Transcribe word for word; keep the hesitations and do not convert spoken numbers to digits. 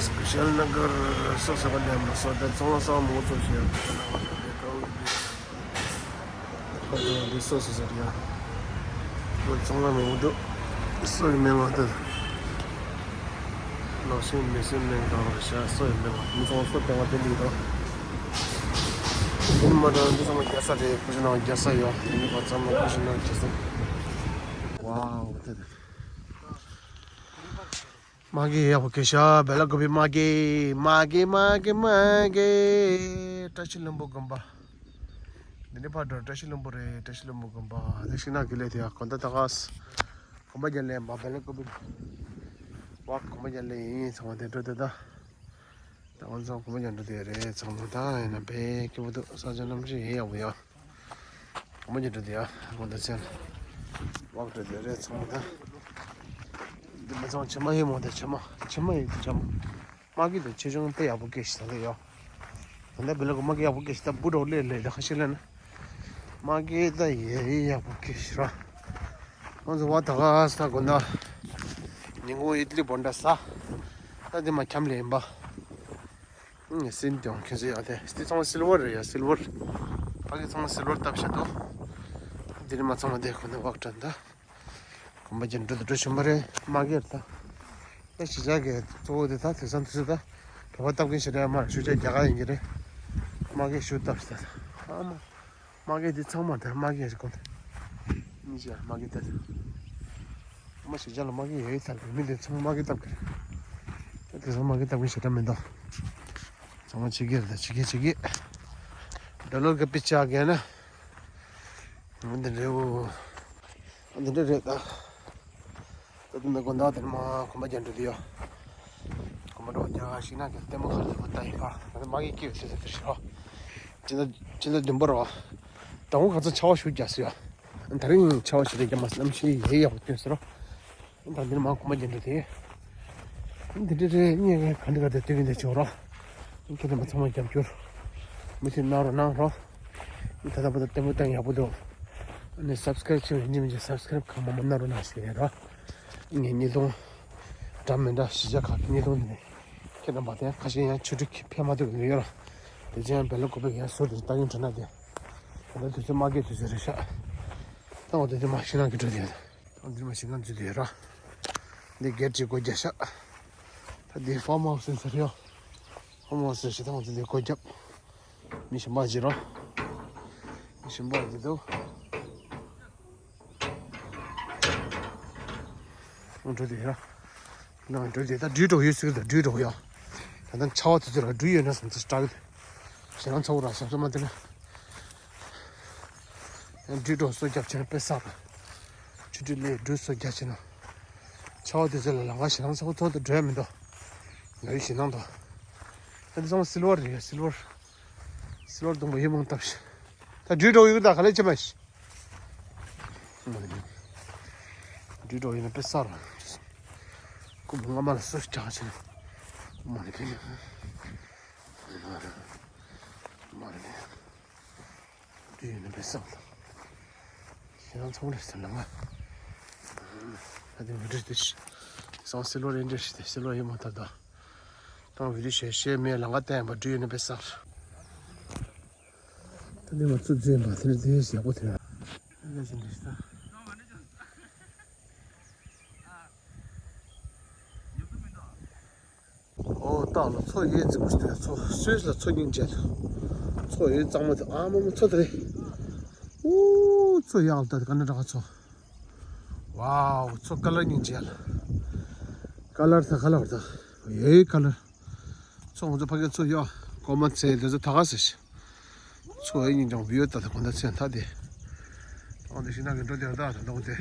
ཀུ་ཤལ་ན་གར་སོ་སོ་ག་ནས་མ་སོ་དེ་ཚོང་ལ་སོ་མོ་ཚོ་ཞེས་ཁོ་ཚོ་འདི་སོ་སོ་ཟེར་ཡ། ཁོ་ཚོང་ལ་མོ་འདུག་སོ་ཡི་མེ་ལོ་དེ། ལོ་ཤིང་མེ་སེམས་མེ་དང་ལོ་ཤ་སོ་ཡི་མེ་ལོ་མི་ཚོང་སོ་དེ་བ་དེ་ལི་དང་། འདི་མ་དང་འདི་ཚང་མ་རྒྱ་ས་རེད། ཀུ་ཤུ་ནང་རྒྱ་ས་ཡོད། འདི་མི་པ་ཚང་མ་ཀུ་ཤུ་ནང་རྒྱ་ས། ཝའོ་དེ་དེ། མ་གི་ཡག་པོ་སྐྱེས་ཤག་བེ་ལ་ཀོ་བི་མ་གི་མ་གི་མ་གི་མ་གི། བཀྲ་ཤིས་ལྷུན་པོ་དགོན་པ། འདི་ནི་ཕར་འགྲོ་བཀྲ་ཤིས་ལྷུན་པོ་རེད། བཀྲ་ཤིས་ལྷུན་པོ་དགོན་པ་དེ་ཤིང་ནགས་ཀྱི་ལས་དེ་ཡག་གོ་ད་ད་ག་ས། གོམ་པ་རྒྱག་ལས་མ་བེ་ལ་ཀོ་བི། བ་གོམ་པ་རྒྱག་ལས་ཡིན་ཚང་མ་དེ་འགྲོ་དེ་ད། ད་ང་ཚོ་གོམ་པ་རྒྱག་འགྲོ་དེ་རེད། ཚང་མ་ད་ཡིན་ན་བེ་སྐྱིད་པོ་འདུག་ས་ཆ་གནམ་གཤིས་ཡིན་ཡག་པོ་ཡོད། མ་ཉེ་འགྲོ་དེ་ཡ་མོ་དེ་ཚན། བག་འགྲོ་དེ་རེད་ཚང་མ་ད། འདི་མ་ཚང་ཕྱི་མ་ཡིན་མོ་དེ་ཕྱི་མ་ཕྱི་མ་ཡིན་ཕྱི་མ། མ་གི་དེ་ཆེ་ཆུང་དཔེ་ཡག་པོ་སྐྱེས་ཤི་ད་ལེ་ཡོ། ད་ལྟ་བི་ལ་གི་མ་གི་ཡག་པོ་སྐྱེས་ཤི་ད་བུ་འགྲོ་ལེ་ལེ་ད་ཁ་ཤི་ལེ་ན། མ་གི་ད་ཡེ་ཡག་པོ་སྐྱེས་ཤི་ར། ང་ཚོ་བ་ད་ག་ས་དགོན་ད། ཉིན་གུང་ཨིད་ལི་བོན་ད་ས། ད་དེ་མ་འཁྱམ་ལེ་ཡིན་པ། ཨང་སིན་ཀྱང་ཁྱོད་ཚོ་ཡག་དེ་སྟི་ཚང་སིལ་ཝར་རེད་ཡ་སིལ་ཝར། ཕ་གི་ཚང་སིལ་ཝར་བཏབ་ཤ་དོ། དེ་ནི་མ་ཚང་མ་དེ་ཁོ་ནི་བག་དྲན་ད། གོམ་པ་ཅན་འགྲོ་དུ་འགྲོ་བཞིན་པ་རེད་མ་གེར་ད། ད་ཞི་ཅག་གི་གཙོ་བོ་དེ་ད་དེ་སང་དུས་ཚོད་ད། བོད་པ་བཏབ་མཁན་ཞིག་རེད་མ་ཞུ་ཅག་རྒྱ་གར་ཡིན་གྱི་རེད། མ་གེ་ཞུ་བཏབ་ཤ་ད། ཨ་མ། མ་གེ་འདི་ཚང་མ་དེ་མ་གེ་རེད་གོ། གཉིས་ཀྱི་མ་གེ་དེ། མ་ཞིག་ཅག་ལ་མ་གེ་ཡོད་ཚར་གི་མི་དེ་ཚང་མ་མ་གེ་བཏབ་གི་རེད། ད་དེ་ཚང་མ་གེ་བཏབ་གི་ཞེ་དྲག་མི་འདུག་ཚང་མ་ཕྱི་གེ་རེད་ད་ཕྱི་གེ་ཕྱི་གེ། ཌོ་ལར་ག་པི་ཅག་གེ་ན། འདི་རེད་འོ། འདི་འདྲ་རེད་ད། ད་དུང་ནི་དགོན་བདག་དེར་མ་གོམ་པ་རྒྱག་འགྲོ་དུས་ཡོད། གོམ་པ་འགྲོ་རྒྱག་ཤིང་ནགས་ཀྱི་ལྟད་མོ་ཁ་ལ་མ་ལྟ་ཡིན་པ་ང་ཚོ་མ་གི་སྐྱེས་ཡོད་ཟེར་ཟེར་ཞོ། སྤྱི་ཟླ་སྤྱི་ཟླ་བདུན་པ་རོ། དང་པོ་ང་ཚོ་ཆར་པ་ཞུ་རྒྱག་སོ་ཡོད། ད་རིང་ཆར་པ་ཞུ་རེ་རྒྱག་མ་སོང་གནམ་གཤིས་ཡེ་ཡག་པོ་སྟོན་ཟེར་རོ། ད་འདིར་མ་གོམ་པ་རྒྱག་འགྲོ་དེ། འདི་འདྲ་རེད་ངས་ངས་ག་འདྲ་ག་འདྲ་སྟོན་གྱིན་འདི་ཆོག་རོ། ཁྱེད་རྣམ་པ་ཚང་མ་རྒྱབ་སྐྱོར། མུ་མཐུད་གནང་རོགས་གནང་རོགས། ད་ལྟ་བར་དུ་ལྟད་མོ་བཏང་ཡག་པོ་འདུག་ཨ་ནི་སབ་སི་ཀ་རེབ་བྱེད་མཁན་མི་འདི་སབ་སི་ཀ་རེབ་གང་མང་མང་གནང་རོགས་གནང་ཞུ་ཡ་ར། ངས་ཉིས་སྟོང་། འདྲ་མི་འདྲ་གཞིས་ཆགས་ཁག་གི་ཉིས་སྟོང་འདི་ནས། ཁྱེད་རྣམ་པ་དེ་ཁ་ཤས་ཡང་ཆུ་ཕྲུག་གི་ཕན་མ་ཐོགས་ཀྱི་ཡོད་ར། དེ་ཚོ་ཡང་བེ་ལ་ཀོ་པེ་ཡང་ཟུར་དུ་ལྟ་གིན་འགྲོ་ན་དེ། ད་ལྟ་དུས་ཚོད་མ་སྐྱེལ་དུས་ཚོད་རེད་ཤག་ད་འོ་དེ་དུས་མ་ཤི་ནང་གི་འགྲོ་དེ། ད་འདིར་མ་ཤི་ནང་འཛུལ་དེ་ར། འདི་གེ་ཊི་གཅིག་སྒོ་རྒྱབ་ཤག་ད་འདི་ཕཱམ་ཧའུ་སི་ཡིན་ས་རེད་ཡ། ཕཱམ་ཧའུ་སི་ཞེ་ད་འོ་དེ་འདི་སྒོ་རྒྱབ། མི་གཞན་པ་ཅིག་རོ། མི་གཞན་པ་ཅིག་འདུག་འགྲོ་དེ་ར། ནང་འགྲོ་དེ་ད་འགྲུལ་འགྲོ་ཡོད་ཟེར་གི་ད་འགྲུལ་འགྲོ་ཡ། ད་ལྟ་ཆར་པ་དེ་ཚོ་ར་འགྲུལ་ཡོད་ན་བསམ་ཚེ་སྐྲག་གི། ཞེ་སྡང་ཚ་བོ་ར་ཞབས་སོ་མ་དེ་ན། འགྲུལ་འགྲོ་སོ་རྒྱབ་བྱས་ན་དཔེ་བསགས་ར། ཆུ་ཁྲུས་ལས་འགྲུལ་སོ་རྒྱབ་བྱས་ན། ཆར་པ་དེ་ཚོ་ལ་ལམ་ཁ་ཞེ་སྡང་ཚ་བོ་ཐོག་ཏུ་འགྲོ་ཡ་མི་འདུག་ང་ཡི་ཞེ་སྡང་དང་། ད་དེ་ཚང་མ་སིལ་ཝར་རེད་ཡ་སིལ་ཝར། སིལ་ཝར་སྡོང་པོ་ཡིན་མང་སྟབས་ཤིག་ད་འགྲུལ་འགྲོ་ཡོད་ད་ག་ལེ་ཅི་མ་ཤི། འགྲུལ་འགྲོ་ཡིན་ན་དཔེ་བསགས་ར། སྐུ་མི་སྔ་མ་ལ་སུ་ཅག་ཆེ་ན། མ་རེད་པས། མ་རེད་པས། འགྲུལ་ཡིན་ན་དཔེ་བསགས་ར། ཞེ་སྡང་ཚ་བོ་རེད་ཟེར་ལ་ང་། ད་དེ་མི་འགྲུལ་དེ་ཤི། སང་སིལ་ཝར་ཡིན་འདྲ་ཤི་དེ་སིལ་ཝར་ཡིན་མ་ཐག་ད། ད་བི་ཌིའོ་བྱས་བྱས་མེད་ལ་ང་བསྟན་པ་འགྲུལ་ཡིན་ན་དཔེ་བསགས་ར། ད་ནི་ང་ཚོ་འཛིན་པ་དེ་ནི་དེ་ཡག་པོ་དེ་ར། ཨེ་ལས་ཟིན་རེད་ད། ཨོ་སྟག་ལ་མཚོ་ཡོད་ཙི་མོ་ཞིག་དེ་མཚོ་སུས་ལ་མཚོ་སྙིང་རྗེ་ལ། མཚོ་ཡོད་གཙང་མ་དེ་ཨ་མ་མ་མཚོ་དེ་རེད། ཨོ་མཚོ་ཡག་ལ་ད་དེ་ག་ནས་འདྲ་ག་མཚོ། ཝའོ་མཚོ་ཀ་ལར་སྙིང་རྗེ་ལ། ཀ་ལར་ད་ཀ་ལར་ད། ཡོད་ཀ་ལར། མཚོ་ང་ཚོ་ཕ་གི་མཚོ་ཡོད། ཀོ་མ་ཚེ་དེ་ཚོ་ད་ག་ཟེར་ཞིག་མཚོ་ཡི་ཉིན་ཀྱང་བིའུ་ད་ད་གོ་ད་ཚེ་ད་དེ། ཨང་དེ་ཤིང་ནགས་ཀྱི་འགྲོ་དེ་ད་ད་ད་གོ་དེ།